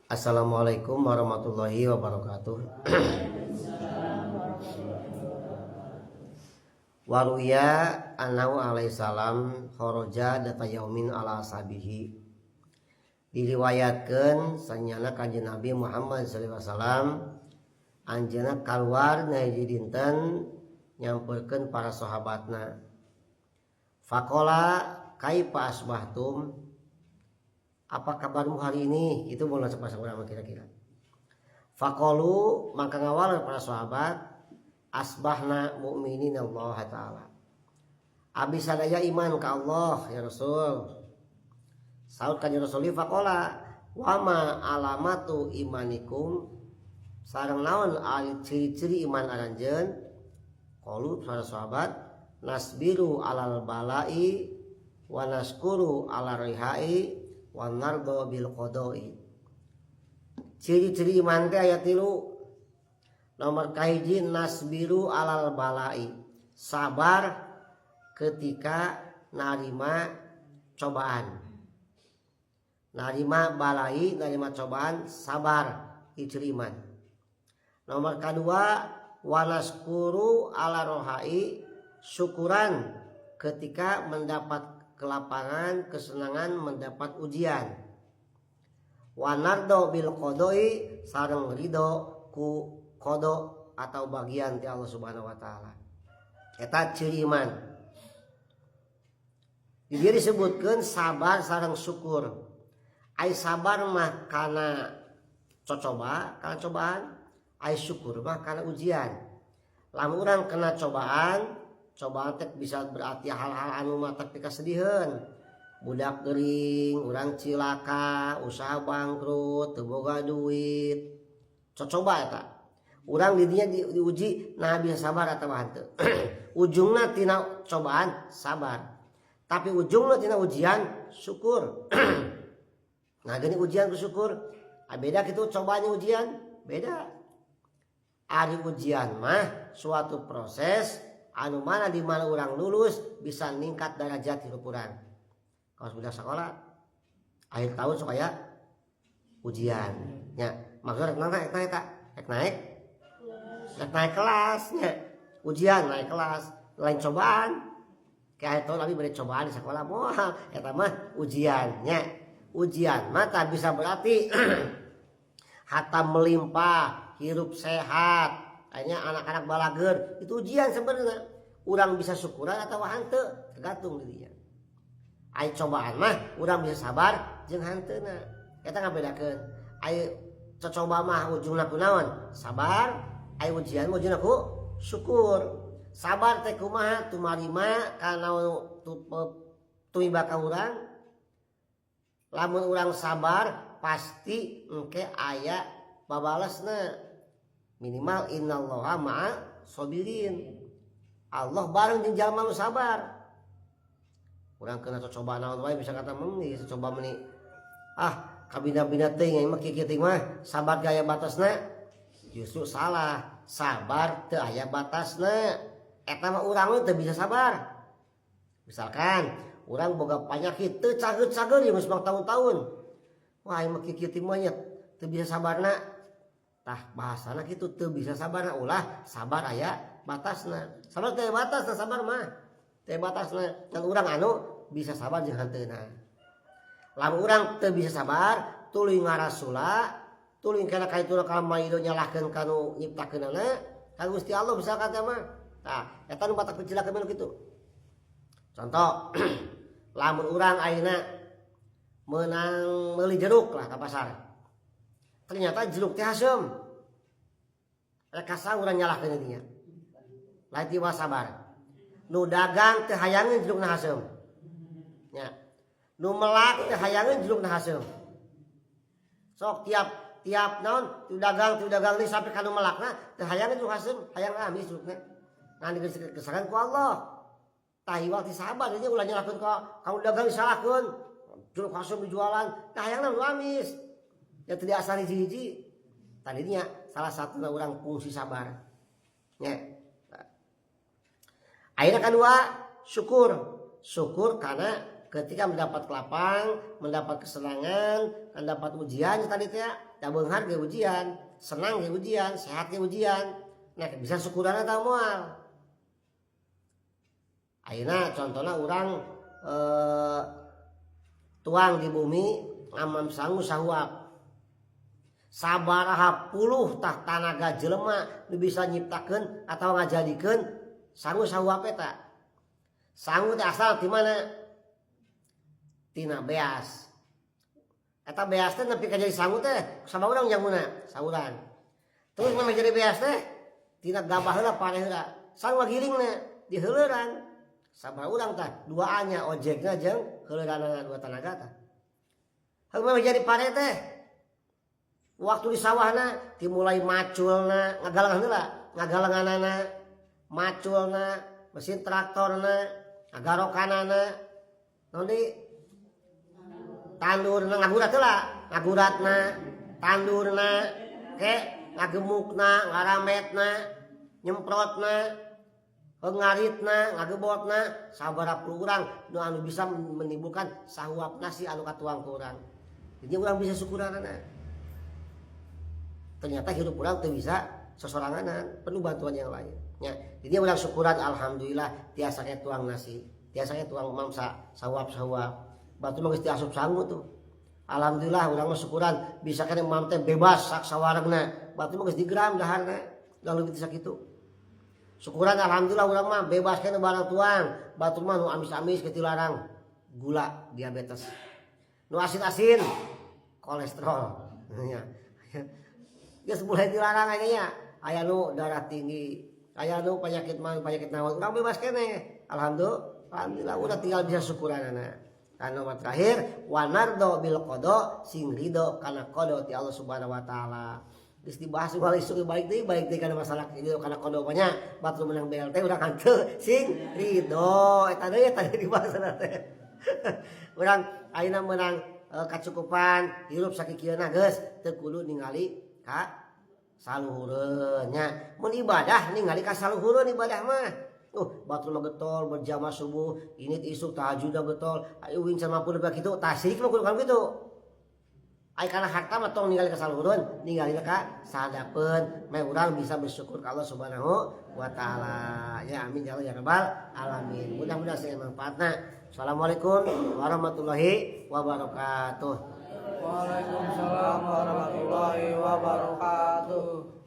Assalamualaikum warahmatullahi wabarakatuh. Waruya annahu alaihi salam kharaja data yaumin ala ashabihi. Diriwayatkeun sanyana Kanjeng Nabi Muhammad sallallahu alaihi wasallam anjeunna kaluar na hiji dinten nyamperkeun para sahabatna. Faqala kaifa asbahtum, apa kabarmu hari ini? Itu boleh sepasang urang kira-kira. Faqalu maka ngawal para sahabat asbahna mu'minin Allah taala. Abi sadaya iman ka Allah ya Rasul. Saud kanjeng Rasul faqala wama alamatu imanikum, sareng naon ciri-ciri iman aranjeun? Qalu para sahabat nasbiru alal balai wa naskuru ala rihai wa nardo bil qadai. Ciri-ciri iman teh aya tilu. Nomor kahiji nasbiru alal balai, sabar ketika narima cobaan. Narima balai, narima cobaan, sabar, itu ciri iman. Nomor kedua wanaskuru ala rohai, syukuran ketika mendapat kelapangan, kesenangan, mendapat ujian. Wanardo bil qodoi, sareng ridho ku kodo atau bagian ti Allah Subhanahu wa taala. Eta ciri iman. Di dieu disebutkeun sabar sareng syukur. Ai sabar mah kana cocoba, kana cobaan, ai syukur mah kana ujian. Lamun urang kena cobaan, cobaan teh bisa berarti hal-hal anu mah tapi kasediheun. Budak gering, urang cilaka, usaha bangkrut, teu boga duit. Cocoba eta. Urang di dinya diuji, nah bisa sabar atawa henteu. Ujungna tina cobaan sabar. Tapi ujungna tina ujian syukur. Nah gini ujian ku syukur. Ah, beda gitu cobaannya ujian, beda. Ari ujian mah suatu proses anu mana di mana urang lulus bisa ningkat derajat hidup urang. Kalau sudah sekolah akhir tahun supaya ujian nya, maksudnya rek naik, naik, naik, naik, rek naik kelasnya, ujian naik kelas, lain cobaan. Kayak akhir tahun abi beri cobaan di sekolah, moal eta mah ujiannya. Ujian mah tak bisa berarti harta melimpah, hirup sehat, akhirnya anak-anak balager, itu ujian sebenarnya. Urang bisa syukuran atau henteu tergantung dirinya. Ai cobaan mah urang bisa sabar jeung hanteuna. Eta ngabedakeun. Ai cocoba mah ujungna kunaon? Sabar. Ai ujian mah ujungna ku syukur. Sabar teh kumaha? Tumarima kana tumiba ka urang. Lamun urang sabar pasti engke aya babalesna. Minimal innallaha ma'a sabirin. Allah bareng jeung jalma nu sabar. Urang kena coba naon wae bisa kata meni coba meni ah kabina-bina teuing mah kieu teuing mah sabar gaya batasna, justru salah. Sabar teu aya batasna. Eta mah urang teu bisa sabar. Misalkan urang boga penyakit teu cageut-cageut ya geus tahun-tahun. Wah ieu mah kieu teuing mah nya teu bisa sabarna. Tah bahasana kitu teu bisa sabarna, ulah sabar aya batasna. Sabar teu batasna, sabar mah teu batasna. Dan urang anu bisa sabar jeung hanteuna. Lamun urang teu bisa sabar tuluy ngarasula, tuluy kana ka itu ka maido nyalahkeun kanu nyiptakeunana ka Gusti Allah misalkan teh mah. Tah eta nu batak picilakakeun kitu. Contoh lamun urang ayeuna meunang meuli jeruk lah ka pasar. Ternyata jeruk teh haseum. Rek kasa urang nyalahkeun dinya. Lain tiba sabar. Nu dagang teh hayangeun jerukna haseum. Nya. Nu melak teh hayangeun jerukna haseum. Sok tiap tiap naon tu dagang ni sampai ka nu melakna teh hayangeun jeruk haseum, hayang amis jerukna. Ngan dikesakan ku Allah. Tah iwal ti sabar nya ulah nyalahkeun ka kamu dagang disalahkeun. Jeruk haseum dijualan, tah hayangna nu amis. Ya teu diasal hiji-hiji. Tadinya salah satu orang fungsi sabar. Nya. Akhirnya kedua syukur. Syukur karena Ketika mendapat kelapang, mendapat kesenangan, mendapat ujian tadi teh, da beunghar ge ujian, senang ge ujian, sehat ge ujian. Nah, bisa syukuran atau moal? Ayeuna contohna urang tuang di bumi ngamam sangu sahuap. Sabaraha puluh tah tanaga jelema nu bisa nyiptakeun atau ngajadikeun sangu sahuap eta. Sangu teh asal ti mana? Tina beas. Eta beas teh nepi ka jadi sangu teh sabaraha urang janguna? Saurang. Terus mana jadi beas teh? Tina gabah heula, pare heula. Sangu gilingna diheuleuran. Sabaraha urang tah? Duaannya, ojekna jeung heuleuranana, dua tanaga tah. Heuh, mah jadi pare teh waktu di sawahna dimulai maculna, ngagalengan heula, ngagalenganana, maculna, mesin traktorna, ngagarokanana, naon deui, tandurna, ngagurat heula, ngaguratna, tandurna, ke ngagemukna, ngarametna, nyemprotna, ngaritna, ngagebotna, sabaraha puluh urang nu anu bisa menimbulkan sahuap nasi anu katuang ku urang. Jadi urang bisa syukuranana. Ternyata hidup urang teu bisa sesoranganan, perlu bantuan yang lain. Ya, jadi urang syukuran, alhamdulillah tiasa ke tuang nasi, tiasa ke tuang mamsa sahuap-sahuap. Batu mah geus diasup sangu tuh. Alhamdulillah urang mah syukuran bisa keneh mam teh bebas sak sawaregna. Batu mah geus digeram daharna, lalu lebih sakitu. Syukuran, alhamdulillah urang mah bebas keneh barang tuang. Batu mah nu amis-amis ketilarang gula, diabetes. Nu asin-asin kolesterol. Ya. Geus mulai dilarang aya nya. Aya nu darah tinggi, aya nu penyakit mah, penyakit naon. Urang bebas keneh. Alhamdulillah, alhamdulillah udah tinggal bisa syukuranana. Karena nomor terakhir wanardo bil qada, sing ridho kana qada ti Allah Subhanahu wa taala. Geus dibahas ulah isuk balik deui kana masalah ieu, kana qada banyak batur menang BLT urang henteu sing ridho eta deui, eta dibahas teh. Urang ayeuna menang kacukupan hirup sakikieuna, geus teu kudu ningali ka saluhureun nya. Mun ibadah ningali ka saluhureun ibadah mah. Batur mah getol berjamaah subuh, ini isuk tahajud getol, ayo win sama mampu lebih kitu, tasik mah kudu kitu. Ai kana harta mah tong ningali ka saluhureun, ningali ka sahandapeun, meh urang bisa bersyukur ka Allah Subhanahu wa taala. Ya, amin ya Allah ya rabbal alamin. Mudah-mudahan saya manfaatna. Assalamualaikum warahmatullahi wabarakatuh. Waalaikumsalam warahmatullahi wabarakatuh.